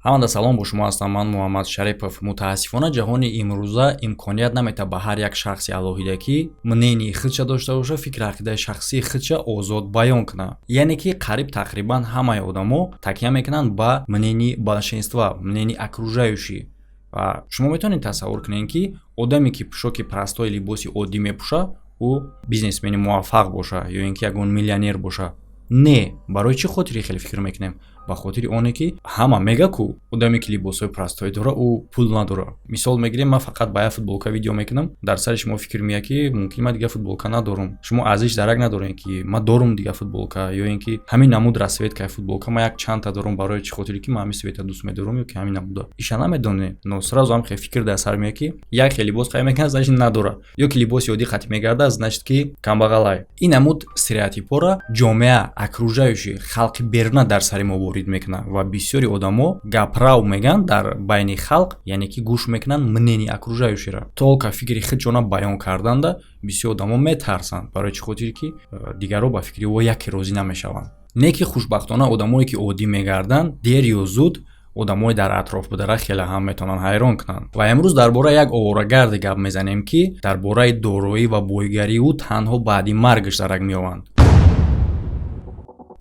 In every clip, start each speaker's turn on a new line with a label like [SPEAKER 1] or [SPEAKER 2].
[SPEAKER 1] Ҳамада салом, бо шумо ҳастам ман, Муҳаммад Шарипов. Мутаассифона, ҷаҳони имрӯза имконият наметавад ба ҳар як шахси алоҳида, ки мнении худша дошта боша, фикри ақидаи шахсии худша озод баён кунад. Яъне ки қариб тақрибан ҳамаи одамо такя мекунанд ба мнении большинства, мнении окружающий. Ва шумо метавонед тасаввур кунед, ки одаме, ки пӯшоки простой, либоси оддӣ мепӯша, ӯ бизнесмени муваффақ боша ё ин ки ягон миллионер боша? Не. Барои чӣ хотире хеле фикр мекунем? Ба хотири оне ки ҳама мега ку одаме, ки либосҳои простой дора, ӯ пул надора. Мисол мегирем, ман фақат ба як футболка видео мекунам, дар сари шумо фикр меяд, ки мумкин ман дигар футболка надорам. Шумо аз ҳеҷ дарак надорем, ки ман дорум дигар футболка ё ин ки ҳамин намуд расцветкаи футболка ман як чандта дорум. Барои чӣ хотире ки ман ҳамин цвета дӯст медорам ё ки ҳамин намуда иша намедонем, но сразу ҳам хел фикр дар сар меяд, ки як хел либос қай мекунад, значит надора, ё ки либоси оддӣ қатӣ мегардад, значит ки камбағалай. Ин намуд стереотипҳоро ҷомеа, окружающий, халқи беруна дар сари мо ворид мекунад ва бисёри одамо гаправ мегӯянд дар байни халқ, яъне ки гӯш мекунанд мнение окружающийро. Только фикри худшона баён карданда бисёр одамо метарсанд. Барои чӣ хотире ки дигарро ба фикри ӯ яке розӣ намешаванд. Не ки хушбахтона, одамое ки оддӣ мегарданд, дер ё зуд одамои дар атроф будара хеле ҳам метавонанд ҳайрон кунанд. Ва имрӯз дар бораи як оворагарде гап мезанем, ки дар бораи дороӣ ва бойгарии ӯ танҳо баъди маргаш дарак меёбанд.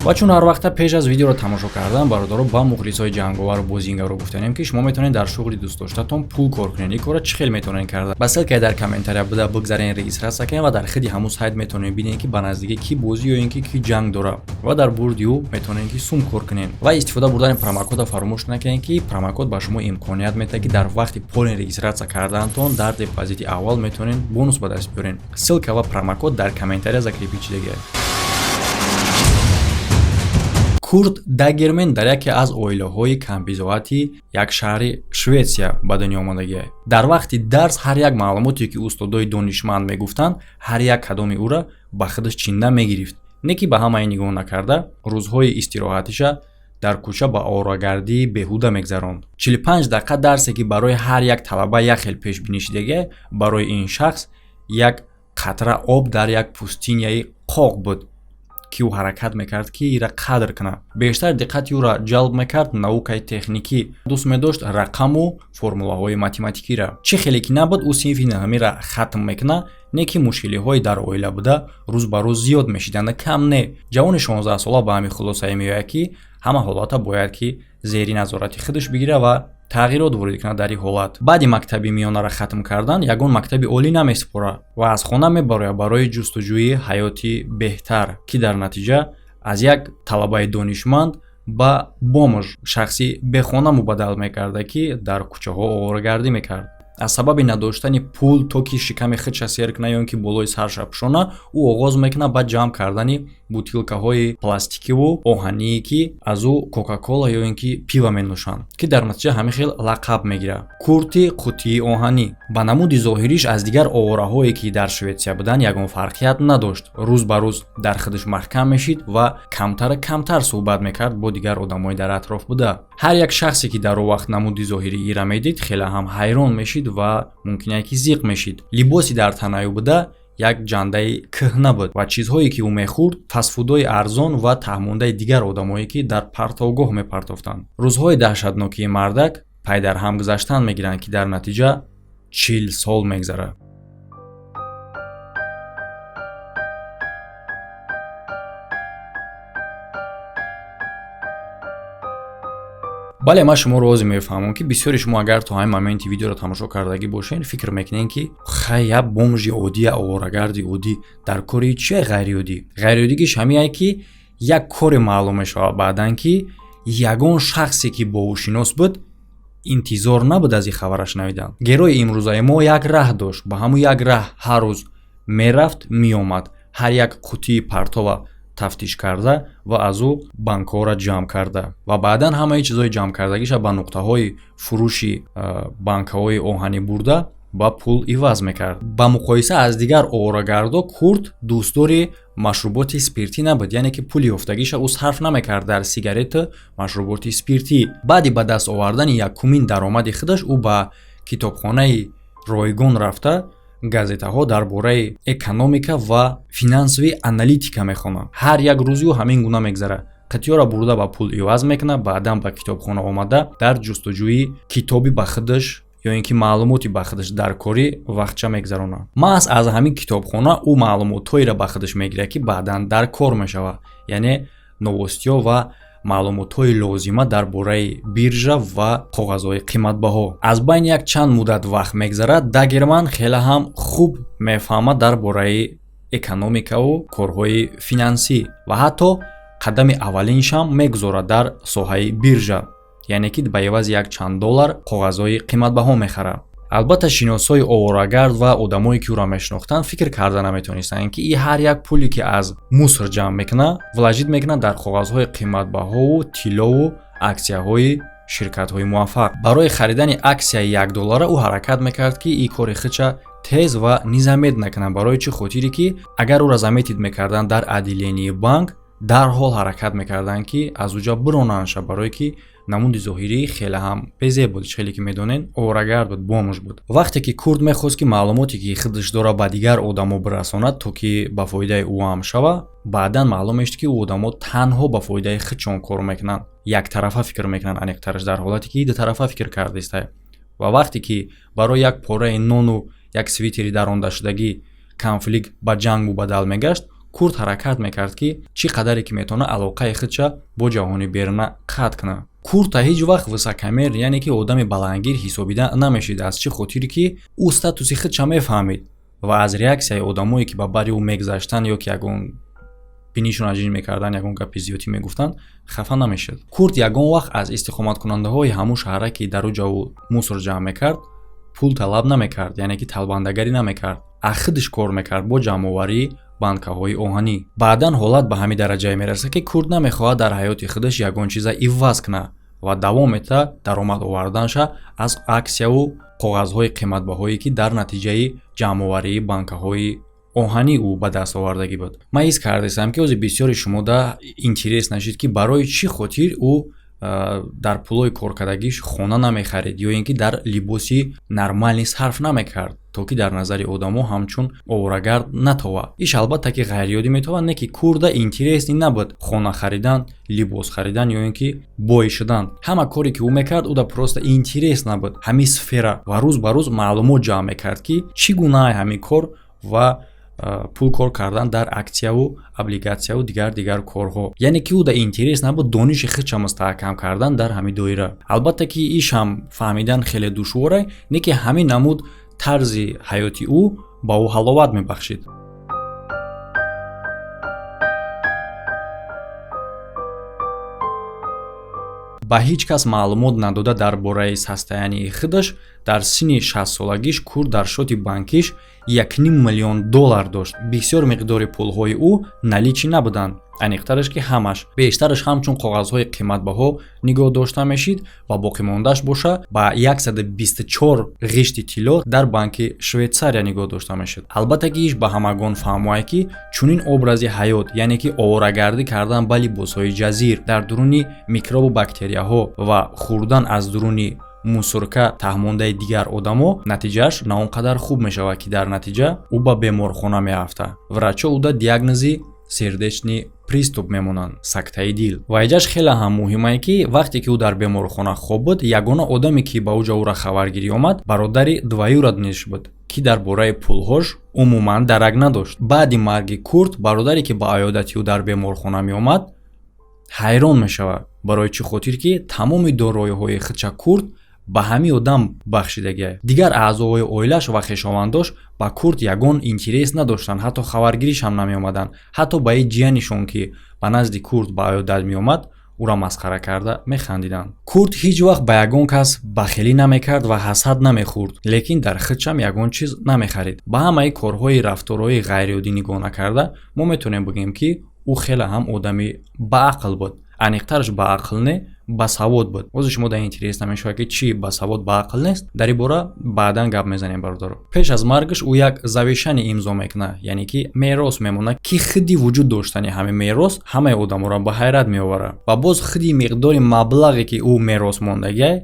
[SPEAKER 1] Ва чун ҳар вақта пеш аз видеоро тамошо кардан, бародаро, ба мухлисҳои ҷанговару бозингарро гуфтанем, ки шумо метавонед дар шуғли дӯстдоштатон пул кор кунед. Ин корро чӣ хел метавонед карда? Ба ссылкае дар комментария буда бигзарен, регистрация кунед ва дар худи ҳамун сайт метавонед бинед, ки ба наздикӣ кӣ бозӣ ё ин ки кӣ ҷанг дора ва дар бурди ӯ метавонед ки сум кор кунед. Ва истифода бурдани промокода фаромӯш накунед, ки промокод ба шумо имконият медиҳад, ки дар вақти полный регистрация кардаантон дар депозити аввал метавонед бонус ба даст биёред. Ссылка ва промокод дар комментария закрепить шудагиа. Курт Дагермен дар яке аз оилаҳои камбизоати як шаҳри Шветсия ба дунё омадагиа. Дар вақти дарс ҳар як маълумоте, ки устодои донишманд мегуфтанд, ҳар як кадоми ӯра ба худаш чинда мегирифт. Не ки ба ҳамаи нигоҳ накарда, рӯзҳои истироҳатиша дар кӯча ба оворагардии беҳуда мегзаронд. 45 дақиқа дарсе, ки барои ҳар як талаба як хел пешбинӣ шудагиа, барои ин шахс як қатра об дар як пустыняи қоқ буд, ки ӯ ҳаракат мекард, ки ира қадр кунад. Бештар диққати ӯро ҷалб мекард наукаи техникӣ, дӯст медошт рақаму формулаҳои математикиро. Чӣ хеле ки набуд, ӯ синфи наҳамиро хатм мекунад, не ки мушкилиҳои дар оила буда рӯз ба рӯз зиёд мешиданд, кам не. Ҷавони 16сола ба ҳамин хулосае меояд, ки ҳама ҳолата бояд ки зери назорати худаш бигирад ва тағйирот ворид кунад дар ин ҳолат. Баъди мактаби миёнаро хатм кардан, ягон мактаби олӣ намесупорад ва аз хона мебарояд барои ҷустуҷӯи ҳаёти беҳтар, ки дар натиҷа аз як талабаи донишманд ба бомж, шахси бехона мубаддал мекарда, ки дар кӯчаҳо оворагардӣ мекард. Аз сабаби надоштани пул, то ки шиками худша сер кунад ё ин ки болои сарша пӯшона, ӯ оғоз мекунад ба ҷамъ кардани бутилкаҳои пластикиву оҳание, ки аз ӯ Кока-Кола ё ин ки пиво менӯшанд, ки дар натиҷа ҳамин хел лақаб мегирад: Курти қутии оҳанӣ. Ба намуди зоҳириш аз дигар овораҳое, ки дар Шветсия буданд, ягон фарқият надошт. Рӯз ба рӯз дар худаш маҳкам мешид ва камтара камтар суҳбат мекард бо дигар одамои дар атроф буда. Ҳар як шахсе, ки дар он вақт намуди зоҳирии ира медид, хеле ҳам ҳайрон мешид ва мумкин ки зиқ мешид. Либоси дар танаи ӯ буда як ҷандаи кӯҳна буд ва чизҳое, ки ӯ мехӯрд, фастфудҳои арзон ва таҳмондаи дигар одамое, ки дар партовгоҳ мепартофтанд. Рӯзҳои даҳшатнокии мардак пайдарҳам гузаштан мегиранд, ки дар натиҷа 40 сол мегзарад. Бале, ман шуморо ҳозир мефаҳмам, ки бисёри шумо, агар то ҳамин моменти видеоро тамошо кардагӣ бошед, фикр мекунед, ки хай, як бомжи оддӣ, як оворагарди оддӣ дар кори чие ғайриоддӣ? Ғайриоддигиш ҳамиае, ки як коре маълум мешавад баъдан, ки ягон шахсе, ки бо ӯ шинос буд, интизор набуд аз ин хабара шунавидан. Герои имрӯзаи мо як раҳ дошт. Ба ҳамун як раҳ ҳар рӯз мерафт, меомад, ҳар як қутии партова тафтиш карда ва аз ӯ банкҳоро ҷамъ карда ва баъдан ҳамаи чизҳои ҷамъкардагиша ба нуқтаҳои фурӯши банкаҳои оҳанӣ бурда, ба пул иваз мекард. Ба муқоиса аз дигар оворагардо, Курт дӯстдори машруботи спиртӣ набуд, яъне ки пули ёфтагиша ӯ сарф намекард дар сигарету машруботи спиртӣ. Баъди ба даст овардани якумин даромади худаш, ӯ ба китобхонаи ройгон рафта, газетаҳо дар бораи экономика ва финансовый аналитика мехонад. Ҳар як рӯзи ӯ ҳамин гуна мегзарад. Қитиёро бурда, ба пул иваз мекунад. Баъдан ба китобхона омада, дар ҷустуҷӯи китоби ба худаш ё ин ки маълумоти ба худаш дар корӣ вақтча мегзаронад. Маҳз аз ҳамин китобхона ӯ маълумотҳоеро ба худаш мегирад, ки баъдан дар кор мешавад, яъне новостиҳо ва маълумотҳои лозима дар бораи биржа ва коғазҳои қиматбаҳо. Аз байни як чанд муддат вақт мегзарад, Дагерман хеле ҳам хуб мефаҳмад дар бораи экономикаву корҳои финансӣ ва ҳатто қадами аввалиншам мегузорад дар соҳаи биржа, яъне ки ба ивази як чанд доллар коғазҳои қиматбаҳо мехарад. Албатта, шиносҳои оворагард ва одамое, ки ӯро мешинохтанд, фикр карда наметавонистанд, ки и ҳар як пуле, ки аз мусор ҷамъ мекунад, вложить мекунад дар коғазҳои қиматбаҳову тиллову аксияҳои ширкатҳои муваффақ. Барои харидани аксияи 1 доллара ӯ ҳаракат мекард, ки и кори худша тез ва незаметно накунад. Барои чӣ хотире ки агар ӯро заметить мекарданд дар отделении банк, дарҳол ҳаракат мекарданд, ки аз уҷа биронандша, барое ки намуди зоҳирӣ хеле ҳам безеб буд. Хеле ки медонед, оворагард буд, бомж буд. Вақте ки Курт мехост, ки маълумоте, ки худаш дорад, ба дигар одамо бирасонад, то ки ба фоидаи ӯ ҳам шава, баъдан маълум мешуд, ки ӯ одамо танҳо ба фоидаи худшон кор мекунанд, яктарафа фикр мекунанд, аниқтараш дар ҳолате ки дутарафа фикр кардааст. Ва вақте ки барои як пораи нону як свитери дарондашудагӣ конфликт ба ҷанг мубаддал мегашт, Курт ҳаракат мекард, ки чӣ қадаре ки метавонад, алоқаи худша бо ҷаҳони беруна қатъ кунад. Курта ҳеҷ вақт высокомер, яъне ки одами баландгир ҳисобида намешид. Аз чӣ хотире ки ӯ статуси худша мефаҳмид ва аз реаксияи одамое, ки ба бари ӯ мегузаштанд ё ки ягон бинишон аҷин мекарданд, ягон гапи зиёдӣ мегуфтанд, хафа намешуд. Курт ягон вақт аз истиқоматкунандаҳои ҳамун шаҳра, ки дар уҷа ӯ мусор ҷамъ мекард, пул талаб намекард, яъне ки талбандагарӣ намекард. Аз худаш кор мекард бо ҷамъоварии банкаҳои оҳанӣ. Баъдан ҳолат ба ҳамин дараҷае мерасад, ки Курт намехоҳад дар ҳаёти худаш ягон чиза иваз кунад ва давом метаҳад даромад оварданша аз аксияву коғазҳои қиматбаҳое, ки дар натиҷаи ҷамъоварии банкаҳои оҳанӣ ӯ ба даст овардагӣ буд. Ман ҳис кардастам, ки ози бисёри шумода интерес нашид, ки барои чӣ хотир ӯ дар пулҳои коркардагиш хона намехарид ё ин ки дар либоси нормальный сарф намекард, то ки дар назари одамо ҳамчун оворагард натовад. Иш албатта ки ғайриоддӣ метавад, не ки Курда интересный набуд хона харидан, либос харидан ё ин ки бой шудан. Ҳама коре, ки ӯ мекард, ӯда просто интерес набуд ҳамин сфера ва рӯз ба рӯз маълумот ҷамъ мекард, ки чӣ гуна ҳамин кор ва пул кор кардан дар аксияву облигатсияву дигар дигар корҳо. Яъне ки ӯ да интерес набуд дониши худша мустаҳкам кардан дар ҳамин доира. Албатта ки иш ҳам фаҳмидан хеле душворе, не ки ҳамин намуд тарзи ҳаёти ӯ ба ӯ ҳаловат мебахшид. Ба ҳеҷ кас маълумот надода дар бораи состоянии худаш, дар синни 60-солагиш Курт дар счёти банкиш 1,5 миллион доллар дошт. Бисёр миқдори пулҳои ӯ наличный набуданд, аниқтараш ки ҳамаш, бештараш ҳамчун коғазҳои қиматбаҳо нигоҳ дошта мешид ва боқимондааш боша ба 124 ғишти тилло дар банки Швейтсария нигоҳ дошта мешуд. Албатта ки иш ба ҳамагон фаҳмояд, ки чунин образи ҳаёт, яъне ки оворагардӣ кардан ба либосҳои ҷазир дар дуруни микробу бактерияҳо ва хӯрдан аз дуруни мусорка таҳмондаи дигар одамо, натиҷааш на он қадар хуб мешавад, ки дар натиҷа ӯ ба беморхона меафтад. Врачҳо ӯда диагнози сердечный приступ мемонанд, сактаи дил. Ва иҷаш хеле ҳам муҳимае, ки вақте ки ӯ дар беморхона хоб буд, ягона одаме, ки ба ӯ ҷа ӯра хабаргирӣ омад, бародари двоюродныйш буд, ки дар бораи пулҳош умуман дарак надошт. Баъди марги Курт бародаре, ки ба аёдати ӯ дар беморхона меомад, ҳайрон мешавад. Барои чӣ хотир ки тамоми дороиҳои худша Курт ба ҳамин одам бахшидагиа. Дигар аъзоҳои оилаш ва хешовандош ба Курт ягон интерес надоштанд, ҳатто хабаргириш ҳам намеомаданд. Ҳатто ба ин ҷиянишон, ки ба назди Курт ба аёдат меомад, ӯро масхара карда механдиданд. Курт ҳеҷ вақт ба ягон кас бахелӣ намекард ва ҳасад намехӯрд, лекин дар худшам ягон чиз намехарид. Ба ҳамаи корҳои рафторҳои ғайриоддӣ нигоҳ накарда, мо метавонем бигӯем, ки ӯ хеле ҳам одами баақл буд. Аниқтараш, баақл не, Басавод буд. Ҳозир шумо дар интерес намешавад, ки чӣ басавод ба ақл нест. Дар ин бора баъдан гап мезанем, бародаро. Пеш аз маргаш ӯ як завещание имзо мекунад, яъне ки мерос мемонад, ки худи вуҷуд доштани ҳамин мерос ҳамаи одаморо ба ҳайрат меоварад ва боз худи миқдори маблағе, ки ӯ мерос мондагиай,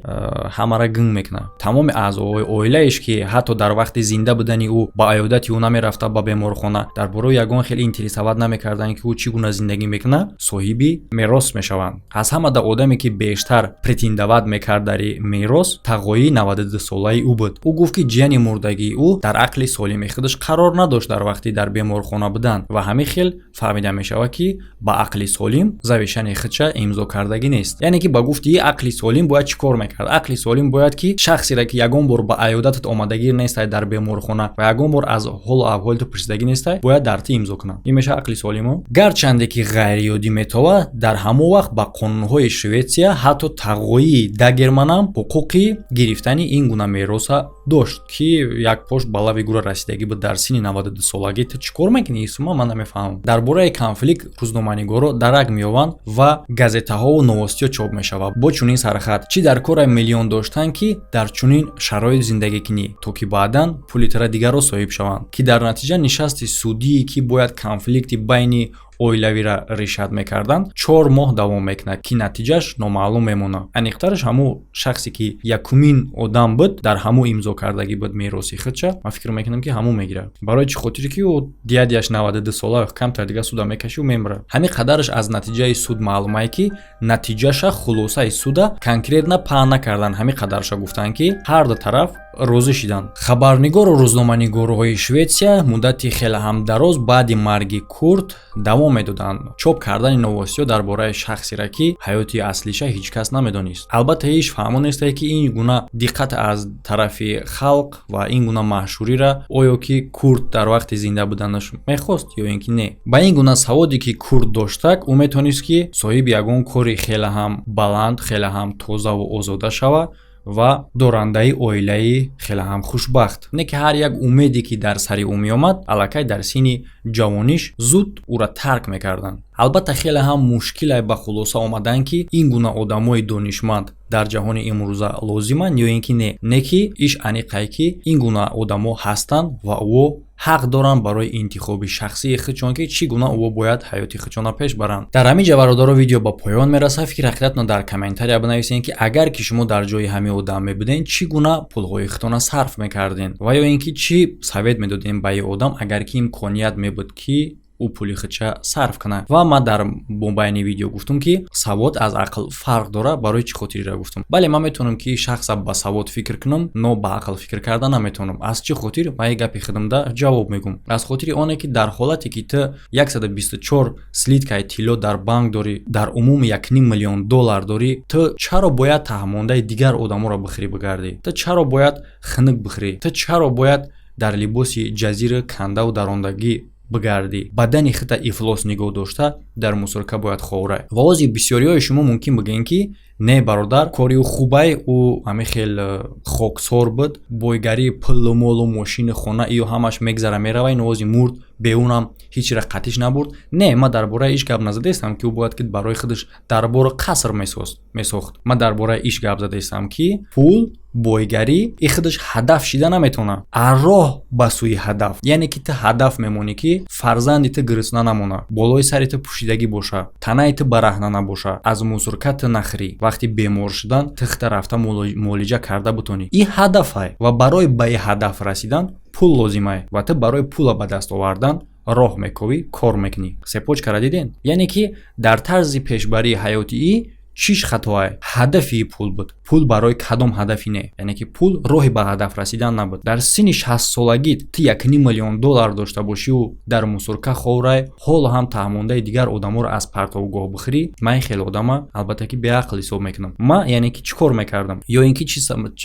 [SPEAKER 1] ҳамаро гинг мекунад. Тамоми аъзоҳои оилаеш, ки ҳатто дар вақти зинда будани ӯ ба аёдати ӯ намерафта, ба беморхона, дар бораи ягон хел интересовать намекарданд, ки ӯ чӣ гуна зиндагӣ мекунад, соҳиби мерос мешаванд. Аз ҳамада одаме, ки бештар претендовать мекард дар мерос, тағоии 92-солаи ӯ буд. Ӯ гуфт, ки ҷияни мурдагии ӯ дар ақли солими худаш қарор надошт дар вақти дар беморхона будан ва ҳамин хел фаҳмида мешавад, ки ба ақли солим завещание худша имзо кардагӣ нест. Яъне ки ба гуфти ақли солим бояд чӣ кор мекард? Ақли солим бояд, ки шахсеро, ки ягон бор ба аёдатат омадагӣ нестай дар беморхона ва ягон бор аз ҳолу аҳволи ту пурсидагӣ нестай, бояд дар ти имзо кунад. Ин мешавад ақли солимо. Гарчанде ки ғайриёдӣ метовад, дар ҳамон вақт ба қонунҳои Шветсия ҳатто тағоии Дагерманам ҳуқуқи гирифтани ин гуна мероса дошт, ки як пош ба лави гура расидагӣ буд. Дар синни 92-солагӣ ту чӣ кор мекунӣ, исума, ман намефаҳмам. Дар бораи конфликт рӯзноманигоро дарак меёванд ва газетаҳову новостиҳо чоп мешавад бо чунин сархат: «Чӣ дар кора миллион доштан, ки дар чунин шароит зиндагӣ кунӣ, то ки баъдан пули тара дигарро соҳиб шаванд?» Ки дар натиҷа нишасти судие, ки бояд конфликти байни оилавиро решать мекарданд, 4 моҳ давом мекунад, ки натиҷааш номаълум мемонад. Аниқтараш, ҳамун шахсе, ки якумин одам буд, дар ҳамун имзо кардагӣ буд мероси худша, ман фикр мекунам, ки ҳамун мегирад. Барои чӣ хотире, ки ӯ дядяш 92 сола, камтар дига суда мекаши, ӯ мемирад. Ҳамин қадараш аз натиҷаи суд маълумае, ки натиҷаша, хулосаи суда конкретно паҳн накарданд. Ҳамин қадарша гуфтанд, ки ҳар ду тараф розӣ шиданд. Хабарнигору рӯзноманигорҳои Шветсия муддати хеле ҳам дароз баъди марги Курт давом медоданд чоп кардани новостиҳо дар бораи шахсеро, ки ҳаёти аслиша ҳеҷ кас намедонист. Албатта, ҳеҷ фаҳмо нестае, ки ин гуна диққат аз тарафи халқ ва ин гуна машҳуриро оё ки Курт дар вақти зинда буданаш мехост ё ин ки не. Ба ин гуна саводе, ки Курт доштак, ӯ метавонист, ки соҳиби ягон кори хеле ҳам баланд, хеле ҳам тозаву озода шавад ва дорандаи оилаи хеле ҳам хушбахт. Не ки ҳар як умеде, ки дар сари ӯ меомад, аллакай дар синни ҷавониш зуд ӯра тарк мекарданд. Албатта, хеле ҳам мушкиле ба хулоса омадан, ки ин гуна одамои донишманд дар ҷаҳони имрӯза лозиманд ё ин ки не. Не ки иш аниқае, ки ин гуна одамо ҳастанд ва ӯ ҳақ доранд барои интихоби шахсии худшон, ки чӣ гуна ӯ бояд ҳаёти худшонро пеш баранд. Дар ҳамин ҷа, бародаро, видео ба поён мерасад. Фикри ҳақиқатно дар комментария бинависед, ки агар ки шумо дар ҷои ҳамин одам мебуден, чӣ гуна пулҳои худтонро сарф мекарден ва ё ин ки чӣ совет медодем ба ин одам, агар ки имконият мебуд, ки ӯ пули худша сарф кунад. Ва ман дар мобайни видео гуфтум, ки савод аз ақл фарқ дорад. Барои чӣ хотирира гуфтум? Бале, ман метавонам, ки шахса ба савод фикр кунам, но ба ақл фикр карда наметавонам. Аз чӣ хотир? Ман як гапи худамда ҷавоб мегӯм: аз хотири оне, ки дар ҳолате, ки ту 124 слиткаи тилло дар банк дорӣ, дар умум 1,5 миллион доллар дорӣ, ту чаро бояд таҳмондаи дигар одаморо бихӯрӣ, бигардӣ? Ту чаро бояд хунук бихӯрӣ? Ту чаро бояд дар либоси ҷазира кандаву дарондагӣ бигардӣ, бадани худта ифлос нигоҳ дошта, дар мусорка бояд ховрай? Ва ози бисёриҳои шумо мумкин бигӯед, ки не, бародар, кори ӯ хубай, ӯ ҳамин хел хоксор буд, бойгарии пулу молу мошини хона иё ҳамаш мегзара, мерава, ин ози мурд, беунам ҳечра қатиш набурд. Не, ман дар бораи иш гап назадаистам, ки ӯ бояд ки барои худаш дарбору қаср месохт. Ман дар бораи иш гап задаистам, ки пул, бойгарӣ и худаш ҳадаф шида наметавонад, а роҳ ба сӯи ҳадаф. Яъне ки ту ҳадаф мемонӣ, ки фарзанди ту гурусна намонад, болои сари ту пӯшидагӣ боша, танаи ту бараҳна набоша, аз мусорка ту нахӯрӣ, вақти бемор шудан тихта рафта муолиҷа карда бутонӣ. И ҳадафай ва барои ба и ҳадаф расидан пул лозимай ва ту барои пула ба даст овардан роҳ мековӣ, кор мекунӣ. Цепочкара диден? Яъне ки дар тарзи пешбарии ҳаёти и чиш хатоае? Ҳадафи пул буд. Пул барои кадом ҳадафи не, яъне ки пул роҳи ба ҳадаф расидан набуд. Дар синни 60-солагӣ ту 1,5 миллион доллар дошта бошиву дар мусорка ховрай, ҳоло ҳам таҳмондаи дигар одаморо аз партовгоҳ бихӯрӣ, ман ин хеле одама, албатта, ки беақл ҳисоб мекунам. Ман, яъне ки, чӣ кор мекардам ё ин ки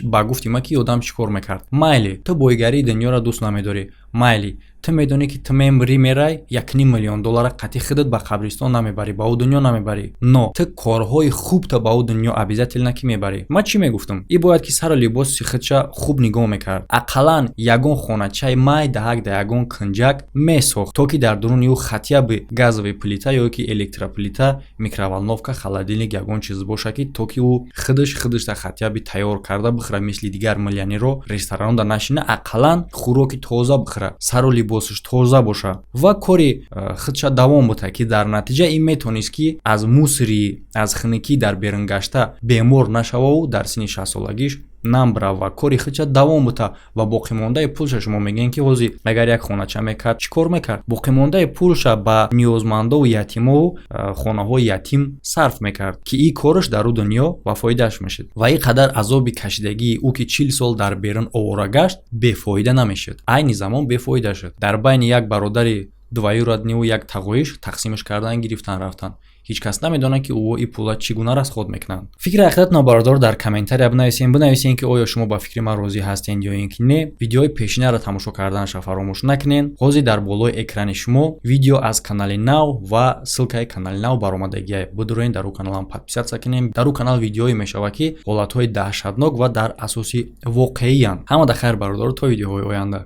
[SPEAKER 1] ба гуфти ман, ки одам чӣ кор мекард? Майли, ту бойгарии дунёро дӯст намедорӣ. Майли, ту медонӣ, ки ту мемрӣ, мерай, 1,5 миллион доллара қатъи худат ба қабристон намебарӣ, ба ӯ дунё намебарӣ, но ту корҳои хубта ба ӯ дунё обязательно ки мебарӣ. Ман чӣ мегуфтам? И бояд ки сару либоси худша хуб нигоҳ мекард, ақаллан ягон хоначаи майдаҳак да ягон кунҷак месохт, то ки дар дуруни ӯ хотя бы газовый плита ё ки электроплита, микроволновка, холодильник, ягон чиз боша, ки то ки ӯ худаш худашда хотя бы тайёр карда бихӯра, мисли дигар миллионерро ресторанда нашина, ақаллан хӯроки тоза бихӯра, сару либосаш тоза боша ва кори худша давом бута, ки дар натиҷа ин метавонист, ки аз мусори, аз хунукӣ дар берун гашта бемор нашававу дар синни 60-солагиш намбира ва кори худша давом бута. Ва боқимондаи пулша, шумо мегӯем, ки ҳозир агар як хонача мекард, чӣ кор мекард? Боқимондаи пулша ба ниёзмандову ятимову хонаҳои ятим сарф мекард, ки ин кораш дар ӯ дунё ба фоидааш мешуд ва ин қадар азоби кашидагии ӯ, ки 40 сол дар берун овора гашт, бефоида намешуд. Айни замон бефоида шуд. Дар байни як бародари двоюродный ву як тағоиш тақсимаш кардан гирифтан, рафтан. Ҳеҷ кас намедонад, ки ӯ ин пула чӣ гуна расход мекунанд. Фикри ҳақиқатно, бародаро, дар комментария бинависем. Бинависем, ки оё шумо ба фикри ман розӣ ҳастед ё ин ки не. Видеои пешинаро тамошо карданаша фаромӯш накунед. Ҳозир дар болои экрани шумо видео аз канали нав ва ссылка и канали нав баромадагия. Бидуроен, дар ӯ каналам подписаться кунем. Дар ӯ канал видеое мешавад, ки ҳолатҳои даҳшатнок ва дар асоси воқеиянд. Ҳамада хайр, бародаро, то видеоҳои оянда.